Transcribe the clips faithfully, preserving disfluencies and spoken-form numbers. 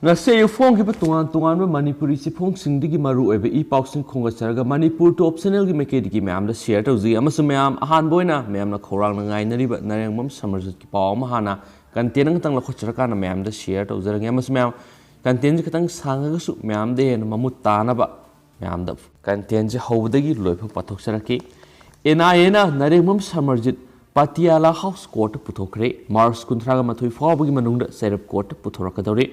ꯉꯁꯤ ꯑꯌꯨꯛ ꯐꯣꯡꯈꯤꯕ ꯇꯣꯉꯥꯟ ꯇꯣꯉꯥꯟꯕ ꯃꯅꯤꯄꯨꯔꯤ ꯆꯦꯐꯣꯡꯁꯤꯡꯗꯒꯤ ꯃꯔꯨ ꯑꯣꯏꯕ ꯏ ꯄꯥꯎꯁꯤꯡ ꯈꯣꯝꯒꯠꯆꯔꯒ ꯃꯅꯤꯄꯨꯔ ꯇꯣꯞ ꯆꯦꯅꯦꯜꯒꯤ ꯃꯥꯏꯀꯩꯗꯒꯤ ꯃꯌꯥꯝꯗ ꯁꯤꯌꯔ ꯇꯧꯖꯩ꯫ ꯑꯃꯁꯨꯡ ꯃꯌꯥꯝ, ꯑꯍꯥꯟꯕ ꯑꯣꯏꯅ ꯃꯌꯥꯝꯅ ꯈꯧꯔꯥꯡꯅ ꯉꯥꯏꯅꯔꯤꯕ ꯅꯔꯦꯡꯕꯝ ꯁꯃꯔꯖꯤꯠꯀꯤ ꯄꯥꯎ ꯑꯃ ꯍꯥꯟꯅ ꯀꯟꯇꯦꯟ ꯑꯃꯈꯛꯇꯪ ꯂꯧꯈꯠꯆꯔꯀꯥꯟꯗ ꯃꯌꯥꯝꯗ ꯁꯤꯌꯔ ꯇꯧꯖꯔꯒꯦ꯫ ꯑꯃꯁꯨꯡ ꯃꯌꯥꯝ, ꯀꯟꯇꯦꯟꯁꯤ ꯈꯤꯇꯪ ꯁꯥꯡꯉꯒꯁꯨ ꯃꯌꯥꯝꯗ ꯍꯦꯟꯅ ꯃꯃꯨꯠ ꯇꯥꯅꯕ ꯃꯌꯥꯝꯗ ꯀꯟꯇꯦꯟꯁꯤ ꯍꯧꯕꯗꯒꯤ ꯂꯣꯏꯐꯥꯎ ꯄꯥꯊꯣꯛꯆꯔꯛꯀꯦ꯫ ꯑꯦꯟ ꯑꯥꯏ ꯑꯦꯅ ꯅꯔꯦꯡꯕꯝ ꯁꯃꯔꯖꯤꯠ ꯄꯇꯤꯌꯥꯂꯥ ꯍꯥꯎꯁ ꯀꯣꯔꯠꯇ ꯄꯨꯊꯣꯛꯈ꯭ꯔꯦ꯫ ꯃꯥꯔꯆ ꯀꯨꯟꯊ꯭ꯔꯥꯒ ꯃꯥꯊꯣꯏ ꯐꯥꯎꯕꯒꯤ ꯃꯅꯨꯡꯗ ꯆꯩꯔꯞ ꯀꯣꯔꯠꯇ ꯄꯨꯊꯣꯔꯛꯀꯗꯧꯔꯤ꯫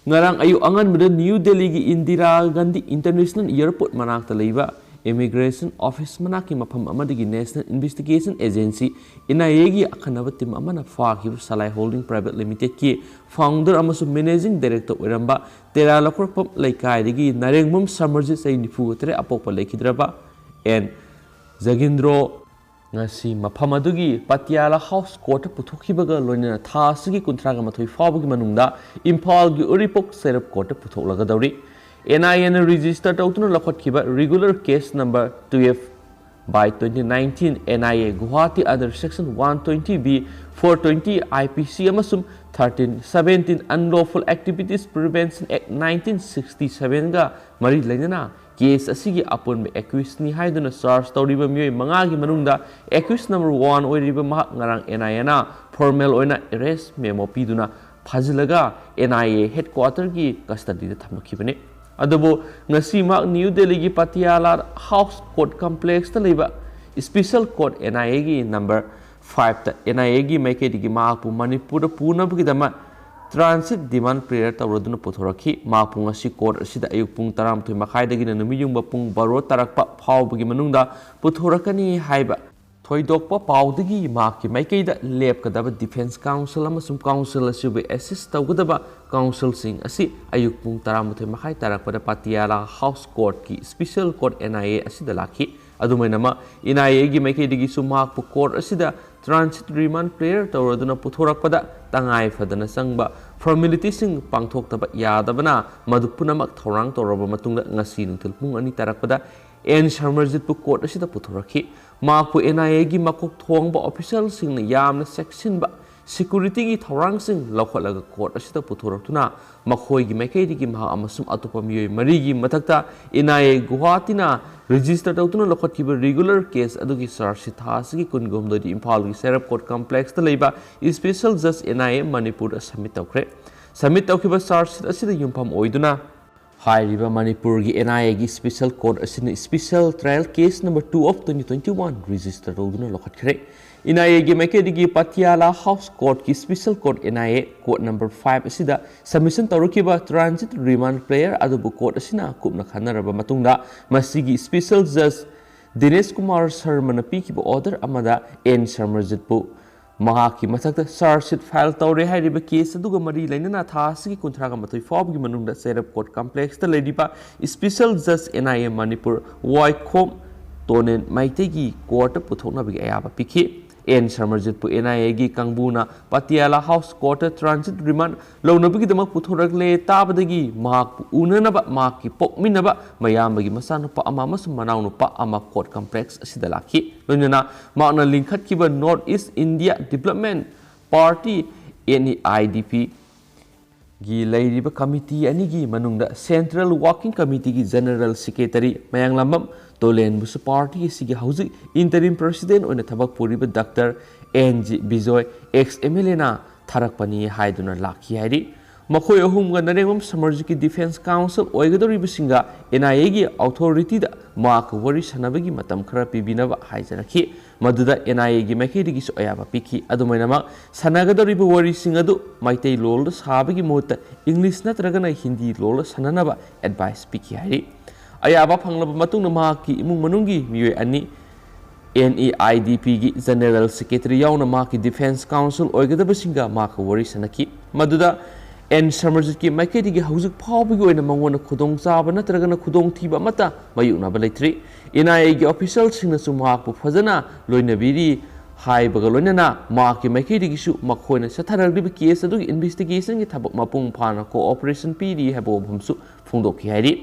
ꯉꯔꯥꯡ ꯑꯌꯨꯛ ꯑꯉꯟꯕꯗ ꯅ꯭ꯌꯨ ꯗꯦꯜꯂꯤꯒꯤ ꯏꯟꯗꯤꯔꯥ ꯒꯥꯟꯙꯤ ꯏꯟꯇꯔꯅꯦꯁꯅꯦꯜ ꯑꯦꯌꯔꯄꯣꯔꯠ ꯃꯅꯥꯛꯇ ꯂꯩꯕ ꯏꯃꯤꯒ꯭ꯔꯦꯁꯟ ꯑꯣꯐꯤꯁ ꯃꯅꯥꯛꯀꯤ ꯃꯐꯝ ꯑꯃꯗꯒꯤ national investigation agency, and I ꯑꯦꯒꯤ ꯑꯈꯟꯅꯕ ꯇꯤꯝ ꯑꯃꯅ ꯐꯥꯈꯤꯕ ꯁꯂꯥꯏ ꯍꯣꯜꯗꯤꯡ ꯄ꯭ꯔꯥꯏꯚꯦꯠ ꯂꯤꯃꯤꯇꯦꯗꯀꯤ ꯐꯥꯎꯟꯗꯔ ꯑꯃꯁꯨꯡ ꯃꯦꯅꯦꯖꯤꯡ ꯗꯥꯏꯔꯦꯛꯇꯔ ꯑꯣꯏꯔꯝꯕ ꯇꯦꯔꯥ ꯂꯧꯈꯣꯔꯛꯄꯝ ꯂꯩꯀꯥꯏꯗꯒꯤ ꯅꯔꯦꯡꯕꯝ ꯁꯃꯔꯖꯤꯠ, ꯆꯍꯤ ꯅꯤꯐꯨꯒ ꯇꯔꯦꯠ, ꯑꯄꯣꯛꯄ ꯂꯩꯈꯤꯗ꯭ꯔꯕ ꯑꯦꯟ ꯖꯒꯤꯟꯗ꯭ꯔꯣ, ꯉꯁꯤ ꯃꯐꯝ ꯑꯗꯨꯒꯤ ꯄꯇꯤꯌꯥꯂꯥ ꯍꯥꯎꯁ ꯀꯣꯔꯠꯇ ꯄꯨꯊꯣꯛꯈꯤꯕꯒ ꯂꯣꯏꯅꯅ ꯊꯥ ꯑꯁꯤꯒꯤ ꯀꯨꯟꯊ꯭ꯔꯥꯒ ꯃꯥꯊꯣꯏ ꯐꯥꯎꯕꯒꯤ ꯃꯅꯨꯡꯗ ꯏꯝꯐꯥꯜꯒꯤ ꯎꯔꯤꯄꯣꯛ ꯆꯩꯔꯞ ꯀꯣꯔꯠꯇ ꯄꯨꯊꯣꯛꯂꯒꯗꯧꯔꯤ꯫ ꯑꯦꯟ ꯑꯥꯏ ꯑꯦꯅ ꯔꯦꯖꯤꯁꯇꯔ ꯇꯧꯗꯨꯅ ꯂꯧꯈꯠꯈꯤꯕ regular case number twelve by twenty nineteen, N I A Guwahati under section one twenty B, four twenty I P C ꯑꯃꯁꯨꯡ thirteen seventeen Unlawful Activities Prevention Act nineteen sixty sevenꯒ ꯃꯔꯤ ꯂꯩꯅꯅ case ꯑꯁꯤꯒꯤ ꯑꯄꯨꯟꯕ ꯑꯦꯀ꯭ꯌꯨꯁꯅꯤ ꯍꯥꯏꯗꯨꯅ charge ꯇꯧꯔꯤꯕ ꯃꯤꯑꯣꯏ ꯃꯉꯥꯒꯤ ꯃꯅꯨꯡꯗ ꯑꯦꯀ꯭ꯌꯨꯁ ꯅꯝꯕꯔ ꯋꯥꯟ ꯑꯣꯏꯔꯤꯕ ꯃꯍꯥꯛ ꯉꯔꯥꯡ ꯑꯦꯟ ꯑꯥꯏ ꯑꯦꯅ ꯐꯣꯔꯃꯦꯜ ꯑꯣꯏꯅ ꯑꯦꯔꯦꯁ ꯃꯦꯃꯣ ꯄꯤꯗꯨꯅ ꯐꯥꯖꯤꯜꯂꯒ ꯑꯦꯟ ꯑꯥꯏ ꯑꯦ ꯍꯦꯗꯀ꯭ꯋꯥꯇꯔꯒꯤ ꯀꯁꯇꯗꯤꯗ ꯊꯝꯂꯛꯈꯤꯕꯅꯤ꯫ ꯑꯗꯨꯕꯨ ꯉꯁꯤ ꯃꯍꯥꯛ ꯅ꯭ꯌꯨ ꯗꯦꯜꯂꯤꯒꯤ ꯄꯇꯤꯌꯥꯂꯥ ꯍꯥꯎꯁ ꯀꯣꯔꯠ ꯀꯝꯄ꯭ꯂꯦꯛꯁꯇ ꯂꯩꯕ ꯁ꯭ꯄꯦꯁꯦꯜ ꯀꯣꯔꯠ, ꯑꯦꯟ ꯑꯥꯏ ꯑꯦꯒꯤ ꯅꯝꯕꯔ ꯐꯥꯏꯚꯇ ꯑꯦꯟ ꯑꯥꯏ ꯑꯦꯒꯤ ꯃꯥꯏꯀꯩꯗꯒꯤ ꯃꯍꯥꯛꯄꯨ ꯃꯅꯤꯄꯨꯔꯗ ꯄꯨꯅꯕꯒꯤꯗꯃꯛ ꯇ꯭ꯔꯥꯟꯁꯤꯠ ꯗꯤꯃꯥꯟ ꯄ꯭ꯔꯦꯌꯔ ꯇꯧꯔꯗꯨꯅ ꯄꯨꯊꯣꯔꯛꯈꯤ꯫ ꯃꯍꯥꯛꯄꯨ ꯉꯁꯤ ꯀꯣꯔꯠ ꯑꯁꯤꯗ ꯑꯌꯨꯛ ꯄꯨꯡ ꯇꯔꯥꯃꯥꯊꯣꯏ ꯃꯈꯥꯏꯗꯒꯤꯅ ꯅꯨꯃꯤꯠ ꯌꯨꯡꯕ ꯄꯨꯡ ꯕꯥꯔꯣ ꯇꯥꯔꯛꯄ ꯐꯥꯎꯕꯒꯤ ꯃꯅꯨꯡꯗ ꯄꯨꯊꯣꯔꯛꯀꯅꯤ ꯍꯥꯏꯕ ꯊꯣꯏꯗꯣꯛꯄ ꯄꯥꯎꯗꯒꯤ ꯃꯍꯥꯛꯀꯤ ꯃꯥꯏꯀꯩꯗ ꯂꯦꯞꯀꯗꯕ ꯗꯤꯐꯦꯟꯁ ꯀꯥꯎꯟꯁꯤꯜ ꯑꯃꯁꯨꯡ ꯀꯥꯎꯟꯁꯤꯜ ꯑꯁꯤꯕꯨ ꯑꯦꯁꯤꯁ ꯇꯧꯒꯗꯕ ꯀꯥꯎꯟꯁꯤꯜꯁꯤꯡ ꯑꯁꯤ ꯑꯌꯨꯛ ꯄꯨꯡ ꯇꯔꯥꯃꯥꯊꯣꯏ ꯃꯈꯥꯏ ꯇꯥꯔꯛꯄꯗ ꯄꯇꯤꯌꯥꯂꯥ ꯍꯥꯎꯁ ꯀꯣꯔꯠꯀꯤ special court, N I A, ꯑꯁꯤꯗ ꯂꯥꯛꯈꯤ꯫ ꯑꯗꯨꯃꯥꯏꯅꯃꯛ, ꯑꯦꯟ ꯑꯥꯏ ꯑꯦꯒꯤ ꯃꯥꯏꯀꯩꯗꯒꯤꯁꯨ ꯃꯍꯥꯛꯄꯨ ꯀꯣꯔꯠ ꯑꯁꯤꯗ ꯇ꯭ꯔꯥꯟꯁꯤꯠ ꯔꯤꯃꯥꯟ ꯄ꯭ꯔꯦꯌꯔ ꯇꯧꯔꯗꯨꯅ ꯄꯨꯊꯣꯔꯛꯄꯗ ꯇꯉꯥꯏ ꯐꯗꯅ ꯆꯪꯕ ꯐꯣꯔꯃꯦꯂꯤꯇꯤꯁꯤꯡ ꯄꯥꯡꯊꯣꯛꯇꯕ ꯌꯥꯗꯕꯅ ꯃꯗꯨ ꯄꯨꯝꯅꯃꯛ ꯊꯧꯔꯥꯡ ꯇꯧꯔꯕ ꯃꯇꯨꯡꯗ ꯉꯁꯤ ꯅꯨꯡꯊꯤꯜ ꯄꯨꯡ ꯑꯅꯤ ꯇꯥꯔꯛꯄꯗ ꯑꯦꯟ ꯁꯃꯔꯖꯤꯠꯄꯨ ꯀꯣꯔꯠ ꯑꯁꯤꯗ ꯄꯨꯊꯣꯔꯛꯈꯤ꯫ ꯃꯍꯥꯛꯄꯨ ꯑꯦꯟ ꯑꯥꯏ ꯑꯦꯒꯤ ꯃꯀꯣꯛ ꯊꯣꯡꯕ ꯑꯣꯐꯤꯁꯤꯌꯦꯜꯁꯤꯡꯅ ꯌꯥꯝꯅ ꯆꯦꯛꯁꯤꯟꯕ ꯁꯦꯀ꯭ꯌꯨꯔꯤꯇꯤꯒꯤ ꯊꯧꯔꯥꯡꯁꯤꯡ ꯂꯧꯈꯠꯂꯒ ꯀꯣꯔꯠ ꯑꯁꯤꯗ ꯄꯨꯊꯣꯔꯛꯇꯨꯅ ꯃꯈꯣꯏꯒꯤ ꯃꯥꯏꯀꯩꯗꯒꯤ ꯃꯍꯥꯛ ꯑꯃꯁꯨꯡ ꯑꯇꯣꯞꯄ ꯃꯤꯑꯣꯏ ꯃꯔꯤꯒꯤ ꯃꯊꯛꯇ ꯑꯦꯟ ꯑꯥꯏ ꯑꯦ ꯒꯨꯋꯥꯍꯥꯇꯤꯅ ꯔꯦꯖꯤꯁꯇꯔ ꯇꯧꯗꯨꯅ ꯂꯧꯈꯠꯈꯤꯕ ꯔꯤꯒꯨꯂꯔ ꯀꯦꯁ ꯑꯗꯨꯒꯤ ꯆꯥꯔꯖ ꯁꯤꯠ ꯊꯥ ꯑꯁꯤꯒꯤ ꯀꯨꯟꯒ ꯍꯨꯝꯗꯣꯏꯗ ꯏꯝꯐꯥꯜꯒꯤ ꯁꯦꯔꯞ ꯀꯣꯔꯠ ꯀꯝꯄ꯭ꯂꯦꯛꯁꯇ ꯂꯩꯕ ꯏꯁꯄꯦꯁꯦꯜ ꯖꯁ ꯑꯦꯟ ꯑꯥꯏ ꯑꯦ ꯃꯅꯤꯄꯨꯔꯗ ꯁꯕꯃꯤꯠ ꯇꯧꯈ꯭ꯔꯦ꯫ ꯁꯕꯃꯤꯠ ꯇꯧꯈꯤꯕ ꯆꯥꯔꯖ ꯁꯤꯠ ꯑꯁꯤꯗ ꯌꯨꯝꯐꯝ ꯑꯣꯏꯗꯨꯅ ꯍꯥꯏꯔꯤꯕ ꯃꯅꯤꯄꯨꯔꯒꯤ ꯑꯦꯟ ꯑꯥꯏ ꯑꯦꯒꯤ ꯏꯁꯄꯦꯁꯦꯜ ꯀꯣꯔꯠ ꯑꯁꯤꯅ special trial case number two of twenty twenty one register ꯇꯧꯗꯨꯅ ꯂꯧꯈꯠꯈ꯭ꯔꯦ꯫ ꯑꯦꯟ ꯑꯥꯏ ꯑꯦꯒꯤ ꯃꯥꯏꯀꯩꯗꯒꯤ ꯄꯇꯤꯌꯥꯂꯥ ꯍꯥꯎꯁ ꯀꯣꯔꯠꯀꯤ special court N I A court number five ꯑꯁꯤꯗ ꯁꯕꯃꯤꯁꯟ ꯇꯧꯔꯛꯈꯤꯕ ꯇ꯭ꯔꯥꯟꯖꯤꯠ ꯔꯤꯃꯥꯟ ꯄ꯭ꯂꯦꯌꯔ ꯑꯗꯨꯕꯨ ꯀꯣꯔꯠ ꯑꯁꯤꯅ ꯀꯨꯞꯅ ꯈꯟꯅꯔꯕ ꯃꯇꯨꯡꯗ ꯃꯁꯤꯒꯤ ꯏꯁꯄꯦꯁꯦꯜ ꯖꯁ ꯗꯤꯅꯦꯁ ꯀꯨꯃꯥꯔ ꯁꯔꯃꯅ ꯄꯤꯈꯤꯕ ꯑꯣꯔꯗꯔ ꯑꯃꯗ ꯑꯦꯟ ꯁꯔꯃꯔꯖꯤꯠꯄꯨ ꯃꯍꯥꯛꯀꯤ ꯃꯊꯛꯇ ꯆꯥꯔꯖ ꯁꯤꯠ ꯐꯥꯏꯜ ꯇꯧꯔꯦ ꯍꯥꯏꯔꯤꯕ ꯀꯦꯁ ꯑꯗꯨꯒ ꯃꯔꯤ ꯂꯩꯅꯅ ꯊꯥ ꯑꯁꯤꯒꯤ ꯀꯨꯟꯊ꯭ꯔꯥꯒ ꯃꯥꯊꯣꯏ ꯐꯥꯎꯕꯒꯤ ꯃꯅꯨꯡꯗ ꯁꯦꯔꯞ ꯀꯣꯔꯠ ꯀꯝꯄ꯭ꯂꯦꯛꯁꯇ ꯂꯩꯔꯤꯕ ꯏꯁꯄꯦꯁꯦꯜ ꯖꯁ N I A Manipur Waikhom Tonen ꯃꯩꯇꯩꯒꯤ ꯀꯣꯔꯠꯇ ꯄꯨꯊꯣꯛꯅꯕꯒꯤ ꯑꯌꯥꯕ ꯄꯤꯈꯤ꯫ ꯑꯦꯟ ꯁꯔꯃꯔꯖꯤꯠꯄꯨ ꯑꯦꯟ ꯑꯥꯏ ꯑꯦꯒꯤ ꯀꯥꯡꯕꯨꯅ ꯄꯇꯤꯌꯥꯂꯥ ꯍꯥꯎꯁ ꯀꯣꯔꯠꯇ ꯇ꯭ꯔꯥꯟꯖꯤꯠ ꯔꯤꯃꯥꯟ ꯂꯧꯅꯕꯒꯤꯗꯃꯛ ꯄꯨꯊꯣꯔꯛꯂꯦ ꯇꯥꯕꯗꯒꯤ ꯃꯍꯥꯛꯄꯨ ꯎꯅꯅꯕ ꯃꯍꯥꯛꯀꯤ ꯄꯣꯛꯃꯤꯟꯅꯕ ꯃꯌꯥꯝꯕꯒꯤ ꯃꯆꯥꯅꯨꯄꯥ ꯑꯃ ꯑꯃꯁꯨꯡ ꯃꯅꯥꯎꯅꯨꯄꯥ ꯑꯃ ꯀꯣꯔꯠ ꯀꯝꯄ꯭ꯂꯦꯛꯁ ꯑꯁꯤꯗ ꯂꯥꯛꯈꯤ꯫ ꯂꯣꯏꯅꯅ ꯃꯍꯥꯛꯅ ꯂꯤꯡꯈꯠꯈꯤꯕ north east India development party, N E I D P, ꯒꯤ ꯂꯩꯔꯤꯕ ꯀꯃꯤꯇꯤ ꯑꯅꯤꯒꯤ ꯃꯅꯨꯡꯗ ꯁꯦꯟꯇ꯭ꯔꯦꯜ ꯋꯥꯔꯀꯤꯡ ꯀꯃꯤꯇꯤꯒꯤ ꯖꯦꯅꯔꯦꯜ ꯁꯦꯀ꯭ꯔꯦꯇꯔꯤ ꯃꯌꯥꯡꯂꯥꯝꯕꯝ ꯇꯣꯂꯦꯟꯕꯨꯁꯨ ꯄꯥꯔꯇꯤ ꯑꯁꯤꯒꯤ ꯍꯧꯖꯤꯛ ꯏꯟꯇꯔꯤꯝ ꯄ꯭ꯔꯁꯤꯗꯦꯟ ꯑꯣꯏꯅ ꯊꯕꯛ ꯄꯨꯔꯤꯕ doctor N G Bijoy, ex M L ꯑꯦꯅ ꯊꯥꯔꯛꯄꯅꯤ ꯍꯥꯏꯗꯨꯅ ꯂꯥꯛꯈꯤ ꯍꯥꯏꯔꯤ꯫ ꯃꯈꯣꯏ ꯑꯍꯨꯝꯒ ꯅꯔꯦꯡꯕꯝ ꯁꯃꯔꯖꯤꯠꯀꯤ ꯗꯤꯐꯦꯟꯁ ꯀꯥꯎꯟꯁꯤꯜ ꯑꯣꯏꯒꯗꯧꯔꯤꯕꯁꯤꯡꯒ ꯑꯦꯟ ꯑꯥꯏ ꯑꯦꯒꯤ ꯑꯣꯊꯣꯔꯤꯇꯤꯗ ꯃꯍꯥꯛꯀ ꯋꯥꯔꯤ ꯁꯥꯟꯅꯕꯒꯤ ꯃꯇꯝ ꯈꯔ ꯄꯤꯕꯤꯅꯕ ꯍꯥꯏꯖꯔꯛꯈꯤ꯫ ꯃꯗꯨꯗ ꯑꯦꯟ ꯑꯥꯏ ꯑꯦꯒꯤ ꯃꯥꯏꯀꯩꯗꯒꯤꯁꯨ ꯑꯌꯥꯕ ꯄꯤꯈꯤ꯫ ꯑꯗꯨꯃꯥꯏꯅꯃꯛ ꯁꯥꯟꯅꯒꯗꯧꯔꯤꯕ ꯋꯥꯔꯤꯁꯤꯡ ꯑꯗꯨ ꯃꯩꯇꯩꯂꯣꯟꯗ ꯁꯥꯕꯒꯤ ꯃꯍꯨꯠꯇ ꯏꯪꯂꯤꯁ ꯅꯠꯇ꯭ꯔꯒꯅ ꯍꯤꯟꯗꯤ ꯂꯣꯟꯗ ꯁꯥꯟꯅꯅꯕ ꯑꯦꯗꯚꯥꯏꯁ ꯄꯤꯈꯤ ꯍꯥꯏꯔꯤ꯫ ꯑꯌꯥꯕ ꯐꯪꯂꯕ ꯃꯇꯨꯡꯗ ꯃꯍꯥꯛꯀꯤ ꯏꯃꯨꯡ ꯃꯅꯨꯡꯒꯤ ꯃꯤꯑꯣꯏ ꯑꯅꯤ, ꯑꯦꯟ ꯏ ꯑꯥꯏ ꯗꯤ ꯄꯤꯒꯤ ꯖꯦꯅꯔꯦꯜ ꯁꯦꯀ꯭ꯔꯦꯇꯔꯤ ꯌꯥꯎꯅ ꯃꯍꯥꯛꯀꯤ ꯗꯤꯐꯦꯟꯁ ꯀꯥꯎꯟꯁꯤꯜ ꯑꯣꯏꯒꯗꯕꯁꯤꯡꯒ ꯃꯍꯥꯛꯀ ꯋꯥꯔꯤ ꯁꯥꯟꯅꯈꯤ꯫ ꯃꯗꯨꯗ ꯑꯦꯟ ꯁꯃꯔꯖꯤꯠꯀꯤ ꯃꯥꯏꯀꯩꯗꯒꯤ ꯍꯧꯖꯤꯛ ꯐꯥꯎꯕꯒꯤ ꯑꯣꯏꯅ ꯃꯉꯣꯟꯗ ꯈꯨꯗꯣꯡꯆꯥꯕ ꯅꯠꯇ꯭ꯔꯒꯅ ꯈꯨꯗꯣꯡꯊꯤꯕ ꯑꯃꯠꯇ ꯃꯥꯌꯣꯛꯅꯕ ꯂꯩꯇ꯭ꯔꯤ꯫ ꯑꯦꯟ ꯑꯥꯏ ꯑꯦꯒꯤ ꯑꯣꯐꯤꯁꯤꯌꯦꯜꯁꯤꯡꯅꯁꯨ ꯃꯍꯥꯛꯄꯨ ꯐꯖꯅ ꯂꯣꯏꯅꯕꯤꯔꯤ ꯍꯥꯏꯕꯒ ꯂꯣꯏꯅꯅ ꯃꯍꯥꯛꯀꯤ ꯃꯥꯏꯀꯩꯗꯒꯤꯁꯨ ꯃꯈꯣꯏꯅ ꯆꯠꯊꯔꯛꯂꯤꯕ ꯀꯦꯁ ꯑꯗꯨꯒꯤ ꯏꯟꯚꯦꯁꯇꯤꯒꯦꯁꯟꯒꯤ ꯊꯕꯛ ꯃꯄꯨꯡ ꯐꯥꯅ ꯀꯣꯑꯣꯄꯔꯦꯁꯟ ꯄꯤꯔꯤ ꯍꯥꯏꯕ ꯋꯥꯐꯝꯁꯨ ꯐꯣꯡꯗꯣꯛꯈꯤ ꯍꯥꯏꯔꯤ꯫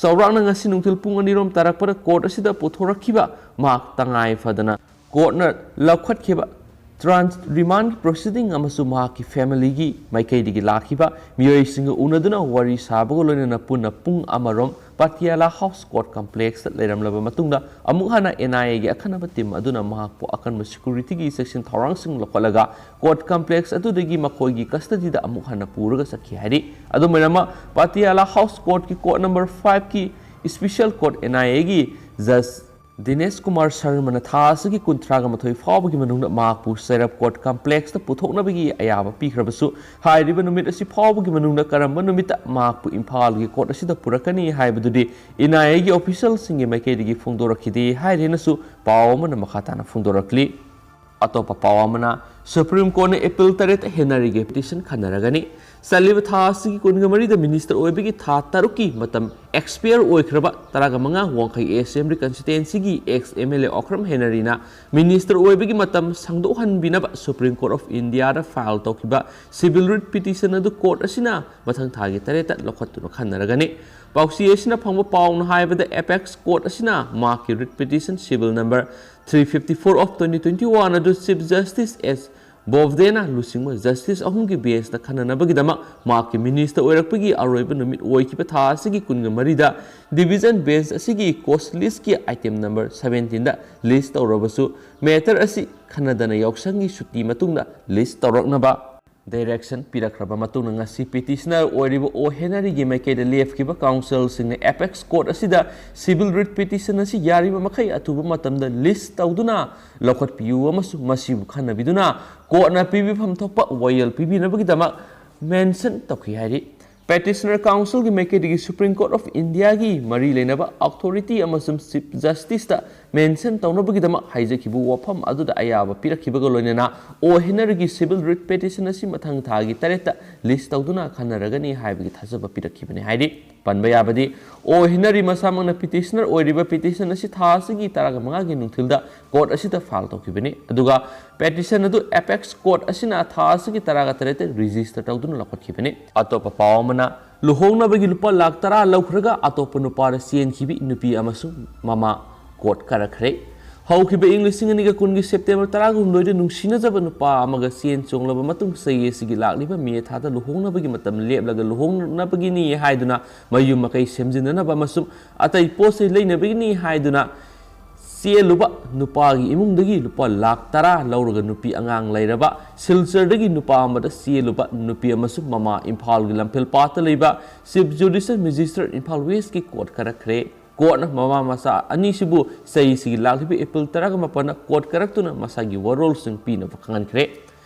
ꯆꯥꯎꯔꯥꯛꯅ ꯉꯁꯤ ꯅꯨꯡꯊꯤꯜ ꯄꯨꯡ ꯑꯅꯤꯔꯣꯝ ꯇꯥꯔꯛꯄꯗ ꯀꯣꯔꯠ ꯑꯁꯤꯗ ꯄꯨꯊꯣꯔꯛꯈꯤꯕ ꯃꯍꯥꯛ ꯇꯉꯥꯏ ꯐꯗꯅ ꯀꯣꯔꯠꯅ ꯂꯧꯈꯠꯈꯤꯕ ꯇ꯭ꯔꯥꯟꯁ ꯔꯤꯃꯥꯟꯒꯤ ꯄ꯭ꯔꯣꯁꯤꯗꯤꯡ ꯑꯃꯁꯨꯡ ꯃꯍꯥꯛꯀꯤ ꯐꯦꯃꯤꯂꯤꯒꯤ ꯃꯥꯏꯀꯩꯗꯒꯤ ꯂꯥꯛꯈꯤꯕ ꯃꯤꯑꯣꯏꯁꯤꯡꯒ ꯎꯅꯗꯨꯅ ꯋꯥꯔꯤ ꯁꯥꯕꯒ ꯂꯣꯏꯅꯅ ꯄꯨꯟꯅ ꯄꯨꯡ ꯑꯃꯔꯣꯝ ꯄꯥꯇꯤꯌꯥꯂꯥ ꯍꯥꯎꯁ ꯀꯣꯔꯠ ꯀꯝꯄ꯭ꯂꯦꯛꯁꯇ ꯂꯩꯔꯝꯂꯕ ꯃꯇꯨꯡꯗ, ꯑꯃꯨꯛ ꯍꯟꯅ ꯑꯦꯟ ꯑꯥꯏ ꯑꯦꯒꯤ ꯑꯈꯟꯅꯕ ꯇꯤꯝ ꯑꯗꯨꯅ ꯃꯍꯥꯛꯄꯨ ꯑꯀꯟꯕ ꯁꯦꯀ꯭ꯌꯨꯔꯤꯇꯤꯒꯤ ꯆꯦꯛꯁꯤꯟ ꯊꯧꯔꯥꯡꯁꯤꯡ ꯂꯧꯈꯠꯂꯒ ꯀꯣꯔꯠ ꯀꯝꯄ꯭ꯂꯦꯛꯁ ꯑꯗꯨꯗꯒꯤ ꯃꯈꯣꯏꯒꯤ ꯀꯁꯇꯗꯤꯗ ꯑꯃꯨꯛ ꯍꯟꯅ ꯄꯨꯔꯒ ꯆꯠꯈꯤ ꯍꯥꯏꯔꯤ꯫ ꯑꯗꯨꯝ ꯑꯣꯏꯅꯃꯛ, ꯄꯥꯇꯤꯌꯥꯂꯥ ꯍꯥꯎꯁ ꯀꯣꯔꯠꯀꯤ ꯀꯣꯔꯠ ꯅꯝꯕꯔ ꯐꯥꯏꯚꯀꯤ ꯏꯁꯄꯤꯁꯤꯌꯦꯜ ꯀꯣꯔꯠ ꯑꯦꯟ ꯑꯥꯏ ꯑꯦꯒꯤ ꯖꯖ ꯗꯤꯅꯦꯁ ꯀꯨꯃꯥꯔ ꯁꯔꯃꯅ ꯊꯥ ꯑꯁꯤꯒꯤ ꯀꯨꯟꯊ꯭ꯔꯥꯒ ꯃꯥꯊꯣꯏ ꯐꯥꯎꯕꯒꯤ ꯃꯅꯨꯡꯗ ꯃꯍꯥꯛꯄꯨ ꯆꯩꯔꯞ ꯀꯣꯔꯠ ꯀꯝꯄ꯭ꯂꯦꯛꯁꯇ ꯄꯨꯊꯣꯛꯅꯕꯒꯤ ꯑꯌꯥꯕ ꯄꯤꯈ꯭ꯔꯕꯁꯨ, ꯍꯥꯏꯔꯤꯕ ꯅꯨꯃꯤꯠ ꯑꯁꯤ ꯐꯥꯎꯕꯒꯤ ꯃꯅꯨꯡꯗ ꯀꯔꯝꯕ ꯅꯨꯃꯤꯠꯇ ꯃꯍꯥꯛꯄꯨ ꯏꯝꯐꯥꯜꯒꯤ ꯀꯣꯔꯠ ꯑꯁꯤꯗ ꯄꯨꯔꯛꯀꯅꯤ ꯍꯥꯏꯕꯗꯨꯗꯤ ꯑꯦꯟ ꯑꯥꯏ ꯑꯦꯒꯤ ꯑꯣꯐꯤꯁꯤꯌꯦꯜꯁꯤꯡꯒꯤ ꯃꯥꯏꯀꯩꯗꯒꯤ ꯐꯣꯡꯗꯣꯔꯛꯈꯤꯗꯦ ꯍꯥꯏꯔꯦꯅꯁꯨ ꯄꯥꯎ ꯑꯃꯅ ꯃꯈꯥ ꯇꯥꯅ ꯐꯣꯡꯗꯣꯔꯛꯂꯤ꯫ ꯑꯇꯣꯞꯄ ꯄꯥꯎ ꯑꯃꯅ, ꯁꯨꯄ꯭ꯔꯤꯝ ꯀꯣꯔꯠꯅ ꯑꯦꯄꯤꯜ ꯇꯔꯦꯠ ꯍꯦꯅꯔꯤꯒꯤ ꯄꯤꯇꯤꯁꯟ ꯈꯟꯅꯔꯒꯅꯤ꯫ ꯆꯠꯂꯤꯕ ꯊꯥ ꯑꯁꯤꯒꯤ ꯀꯨꯟꯒ ꯃꯔꯤꯗ ꯃꯤꯅꯤꯁꯇꯔ ꯑꯣꯏꯕꯒꯤ ꯊꯥ ꯇꯔꯨꯛꯀꯤ ꯃꯇꯝ ꯑꯦꯛꯁꯄꯤꯌꯔ ꯑꯣꯏꯈ꯭ꯔꯕ ꯇꯔꯥꯒ ꯃꯉꯥ ꯋꯥꯡꯈꯩ ꯑꯦ ꯑꯦꯁꯦꯝꯕ꯭ꯂꯤ ꯀꯟꯁꯇꯤꯇ꯭ꯋꯦꯟꯁꯤꯒꯤ ex M L A Okram ꯍꯦꯅꯔꯤꯅ ꯃꯤꯅꯤꯁꯇꯔ ꯑꯣꯏꯕꯒꯤ ꯃꯇꯝ ꯁꯥꯡꯗꯣꯛꯍꯟꯕꯤꯅꯕ ꯁꯨꯄ꯭ꯔꯤꯝ ꯀꯣꯔꯠ ꯑꯣꯐ ꯏꯟꯗꯤꯌꯥꯗ ꯐꯥꯏꯜ ꯇꯧꯈꯤꯕ ꯁꯤꯚꯤꯜ ꯔꯤꯠ ꯄꯤꯇꯤꯁꯟ ꯑꯗꯨ ꯀꯣꯔꯠ ꯑꯁꯤꯅ ꯃꯊꯪ ꯊꯥꯒꯤ ꯇꯔꯦꯠꯇ ꯂꯧꯈꯠꯇꯨꯅ ꯈꯟꯅꯔꯒꯅꯤ꯫ ꯄꯥꯎꯆꯦ ꯑꯁꯤꯅ ꯐꯪꯕ ꯄꯥꯎꯅ ꯍꯥꯏꯕꯗ, ꯑꯦꯄꯦꯛꯁ ꯀꯣꯔꯠ ꯑꯁꯤꯅ ꯃꯍꯥꯛꯀꯤ read petition civil number three fifty four of twenty twenty one ꯑꯗꯨ ꯆꯤꯐ ꯖꯁꯇꯤꯁ ꯑꯦꯁ ꯕꯣꯕꯗꯦꯅ ꯂꯨꯆꯤꯡꯕ ꯖꯁꯇꯤꯁ ꯑꯍꯨꯝꯒꯤ ꯕꯦꯟꯆꯇ ꯈꯟꯅꯅꯕꯒꯤꯗꯃꯛ ꯃꯍꯥꯛꯀꯤ ꯃꯤꯅꯤꯁꯇꯔ ꯑꯣꯏꯔꯛꯄꯒꯤ ꯑꯔꯣꯏꯕ ꯅꯨꯃꯤꯠ ꯑꯣꯏꯈꯤꯕ ꯊꯥ ꯑꯁꯤꯒꯤ ꯀꯨꯟꯒ ꯃꯔꯤꯗ ꯗꯤꯚꯤꯖꯟ ꯕꯦꯟꯆ ꯑꯁꯤꯒꯤ ꯀꯣꯁ ꯂꯤꯁꯀꯤ ꯑꯥꯏꯇꯦꯝ ꯅꯝꯕꯔ ꯁꯚꯦꯟꯇꯤꯟꯗ ꯂꯤꯁ ꯇꯧꯔꯕꯁꯨ, ꯃꯦꯇꯔ ꯑꯁꯤ ꯈꯟꯅꯗꯅ ꯌꯥꯎꯁꯪꯒꯤ ꯁꯨꯇꯤ ꯃꯇꯨꯡꯗ ꯂꯤꯁ ꯇꯧꯔꯛꯅꯕ ꯗꯥꯏꯔꯦꯛꯁꯟ ꯄꯤꯔꯛꯈ꯭ꯔꯕ ꯃꯇꯨꯡꯗ, ꯉꯁꯤ ꯄꯤꯇꯤꯁꯅꯔ ꯑꯣꯏꯔꯤꯕ ꯑꯣ ꯍꯦꯅꯔꯤꯒꯤ ꯃꯥꯏꯀꯩꯗ ꯂꯦꯞꯈꯤꯕ ꯀꯥꯎꯟꯁꯤꯜꯁꯤꯡꯅ ꯑꯦꯄꯦꯛꯁ ꯀꯣꯔꯠ ꯑꯁꯤꯗ ꯁꯤꯚꯤꯜ ꯔꯤꯠ ꯄꯤꯇꯤꯁꯟ ꯑꯁꯤ ꯌꯥꯔꯤꯕ ꯃꯈꯩ ꯑꯊꯨꯕ ꯃꯇꯝꯗ ꯂꯤꯁ ꯇꯧꯗꯨꯅ ꯂꯧꯈꯠꯄꯤꯌꯨ ꯑꯃꯁꯨꯡ ꯃꯁꯤꯕꯨ ꯈꯟꯅꯕꯤꯗꯨꯅ ꯀꯣꯔꯠꯅ ꯄꯤꯕꯤꯐꯝ ꯊꯣꯛꯄ ꯋꯥꯌꯦꯜ ꯄꯤꯕꯤꯅꯕꯒꯤꯗꯃꯛ ꯃꯦꯟꯁꯟ ꯇꯧꯈꯤ ꯍꯥꯏꯔꯤ꯫ ꯄꯦꯇꯤꯁꯅꯔ ꯀꯥꯎꯟꯁꯤꯜꯒꯤ ꯃꯥꯏꯀꯩꯗꯒꯤ ꯁꯨꯄ꯭ꯔꯤꯝ ꯀꯣꯔꯠ ꯑꯣꯐ ꯏꯟꯗꯤꯌꯥꯒꯤ ꯃꯔꯤ ꯂꯩꯅꯕ ꯑꯣꯊꯣꯔꯤꯇꯤ ꯑꯃꯁꯨꯡ ꯆꯤꯐ ꯖꯁꯇꯤꯁꯇ ꯃꯦꯟꯁꯟ ꯇꯧꯅꯕꯒꯤꯗꯃꯛ ꯍꯥꯏꯖꯈꯤꯕ ꯋꯥꯐꯝ ꯑꯗꯨꯗ ꯑꯌꯥꯕ ꯄꯤꯔꯛꯈꯤꯕꯒ ꯂꯣꯏꯅꯅ ꯑꯣ ꯍꯦꯅꯔꯤꯒꯤ ꯁꯤꯚꯤꯜ ꯔꯤꯠ ꯄꯦꯇꯤꯁꯟ ꯑꯁꯤ ꯃꯊꯪ ꯊꯥꯒꯤ ꯇꯔꯦꯠꯇ ꯂꯤꯁ ꯇꯧꯗꯨꯅ ꯈꯟꯅꯔꯒꯅꯤ ꯍꯥꯏꯕꯒꯤ ꯊꯥꯖꯕ ꯄꯤꯔꯛꯈꯤꯕꯅꯤ ꯍꯥꯏꯔꯤ꯫ ꯄꯟꯕ ꯌꯥꯕꯗꯤ, ꯑꯣ ꯍꯦꯅꯔꯤ ꯃꯁꯥꯃꯛꯅ ꯄꯤꯇꯤꯁꯅꯔ ꯑꯣꯏꯔꯤꯕ ꯄꯤꯇꯤꯁꯟ ꯑꯁꯤ ꯊꯥ ꯑꯁꯤꯒꯤ ꯇꯔꯥꯒ ꯃꯉꯥꯒꯤ ꯅꯨꯡꯊꯤꯜꯗ ꯀꯣꯔꯠ ꯑꯁꯤꯗ ꯐꯥꯏꯜ ꯇꯧꯈꯤꯕꯅꯤ, ꯑꯗꯨꯒ ꯄꯦꯇꯤꯁꯟ ꯑꯗꯨ ꯑꯦꯄꯦꯛꯁ ꯀꯣꯔꯠ ꯑꯁꯤꯅ ꯊꯥ ꯑꯁꯤꯒꯤ ꯇꯔꯥꯒ ꯇꯔꯦꯠꯇ ꯔꯤꯖꯤꯁꯇꯔ ꯇꯧꯗꯨꯅ ꯂꯧꯈꯠꯈꯤꯕꯅꯤ꯫ ꯑꯇꯣꯞꯄ ꯄꯥꯎ ꯑꯃꯅ, ꯂꯨꯍꯣꯡꯅꯕꯒꯤ ꯂꯨꯄꯥ ꯂꯥꯈ ꯇꯔꯥ ꯂꯧꯈ꯭ꯔꯒ ꯑꯇꯣꯞꯄ ꯅꯨꯄꯥꯗ ꯆꯦꯟꯈꯤꯕꯤ ꯅꯨꯄꯤ ꯑꯃꯁꯨꯡ ꯃꯃꯥ ꯀꯣꯔꯠ ꯀꯥꯔꯛꯈ꯭ꯔꯦ꯫ ꯍꯧꯈꯤꯕ ꯏꯪ ꯂꯤꯁꯤꯡ ꯑꯅꯤꯒ ꯀꯨꯟꯒꯤ ꯁꯦꯞꯇꯦꯝꯕꯔ ꯇꯔꯥꯍꯨꯝꯗꯣꯏꯗ ꯅꯨꯡꯁꯤꯅꯖꯕ ꯅꯨꯄꯥ ꯑꯃꯒ ꯆꯦꯟ ꯆꯣꯡꯂꯕ ꯃꯇꯨꯡ, ꯆꯍꯤ ꯑꯁꯤꯒꯤ ꯂꯥꯛꯂꯤꯕ ꯃꯦ ꯊꯥꯗ ꯂꯨꯍꯣꯡꯅꯕꯒꯤ ꯃꯇꯝ ꯂꯦꯞꯂꯒ ꯂꯨꯍꯣꯡꯅꯕꯒꯤꯅꯤ ꯍꯥꯏꯗꯨꯅ ꯃꯌꯨꯝ ꯃꯀꯩ ꯁꯦꯝꯖꯤꯟꯅꯅꯕ ꯑꯃꯁꯨꯡ ꯑꯇꯩ ꯄꯣꯠ ꯆꯩ ꯂꯩꯅꯕꯒꯤꯅꯤ ꯍꯥꯏꯗꯨꯅ ꯆꯦꯜꯂꯨꯕ ꯅꯨꯄꯥꯒꯤ ꯏꯃꯨꯡꯗꯒꯤ ꯂꯨꯄꯥ ꯂꯥꯈ ꯇꯔꯥ ꯂꯧꯔꯒ ꯅꯨꯄꯤ ꯑꯉꯥꯡ ꯂꯩꯔꯕ ꯁꯤꯜꯆꯔꯗꯒꯤ ꯅꯨꯄꯥ ꯑꯃꯗ ꯆꯦꯜꯂꯨꯕ ꯅꯨꯄꯤ ꯑꯃꯁꯨꯡ ꯃꯃꯥ ꯏꯝꯐꯥꯜꯒꯤ ꯂꯝꯐꯦꯜ ꯄꯥꯠꯇ ꯂꯩꯕ ꯆꯤꯐ ꯖꯨꯗꯤꯁꯤꯌꯜ ꯃꯦꯖꯤꯁꯇ꯭ꯔꯦꯠ ꯏꯝꯐꯥꯜ ꯋꯦꯁꯀꯤ ꯀꯣꯔꯠ ꯀꯥꯔꯛꯈ꯭ꯔꯦ꯫ ꯀꯣꯔꯠꯅ ꯃꯃꯥ ꯃꯆꯥ ꯑꯅꯤꯁꯤꯕꯨ ꯆꯍꯤꯁꯤꯒꯤ ꯂꯥꯛꯂꯤꯕ ꯑꯦꯄ꯭ꯔꯤꯜ ꯇꯔꯥꯃꯥꯄꯟꯗ ꯀꯣꯔꯠ ꯀꯥꯔꯛꯇꯨꯅ ꯃꯁꯥꯒꯤ ꯋꯥꯔꯣꯜꯁꯤꯡ ꯄꯤꯅꯕ ꯈꯪꯍꯟꯈ꯭ꯔꯦ꯫